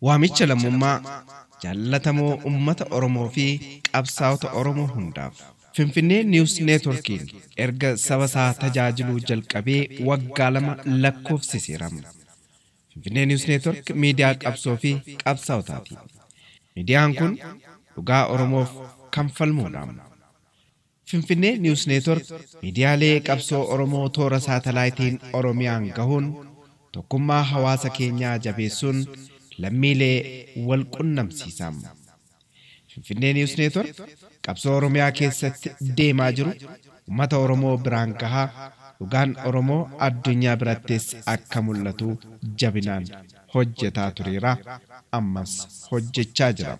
Waamicha lammummaa jaallatamoo uummata Oromoo fi qabsaa'ota Oromoo hundaaf. Finfinnee News Networkiin erga saba isaa tajaajiluu jalqabee waggaa 2 lakkoofsiseera. Finfinnee News Network miidiyaa qabsoo fi qabsaa'otaati. Miidiyaan kun dhugaa Oromoof kan falmuudha. Finfinnee News Network miidiyaalee qabsoo Oromoo toora saatalaayitiin Oromiyaan gahuun tokkummaa hawaasa keenyaa jabeessuun lammiilee wal qunnamsiisa. Finfinnee News Network qabsoo Oromiyaa keessatti deemaa jiru uummata Oromoo biraan gahaa dhugaan Oromoo addunyaa birattis akka mul'atu jabinaan hojjetaa tureera, ammas hojjechaa jira.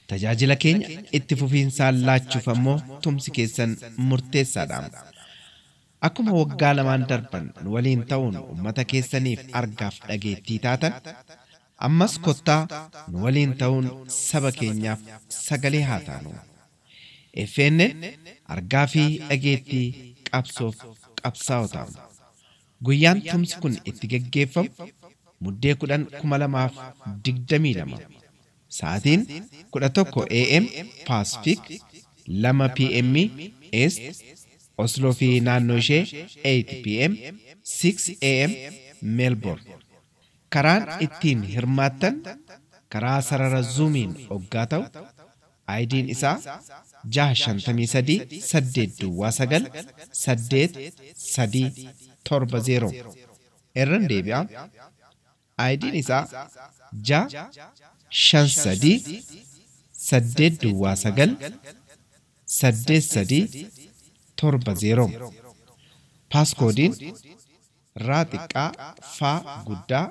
Tajaajila keenya itti fufiinsaan laachuuf ammoo tumsi keessan murteessaadha. Akkuma waggaa 2 darban nu waliin ta'uun uummata keessaniif argaaf dhageettii taatan, ammas kottaa nu waliin ta'uun saba keenyaaf sagalee haa taanu. FNN argaa fi dhageettii qabsoof qabsaa'ota. Guyyaan tumsi kun itti geggeeffamu Muddee 10, 2022. Sa'aatiin 11 AM Pacific, 2 PM East, Osloo fi naannoo ishee 8 PM, 6 AM Melbourne. Karaan ittiin hirmaattan karaa sarara Zoomiin hoggaa ta'u, ID'n isaa 653 809 8 3 70. Irran deebi'a. ID'n isaa 653 809 8 3 70. Paaskoodiin raa xiqqaa faa guddaa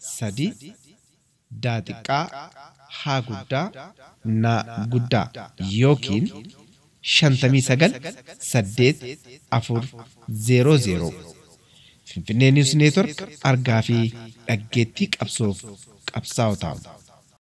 3 daa xiqqaa haa guddaa na guddaa yookiin 59 8 4 0 0. Finfinnee News Network argaa fi dhaggeettii qabsoof qabsaa'ota.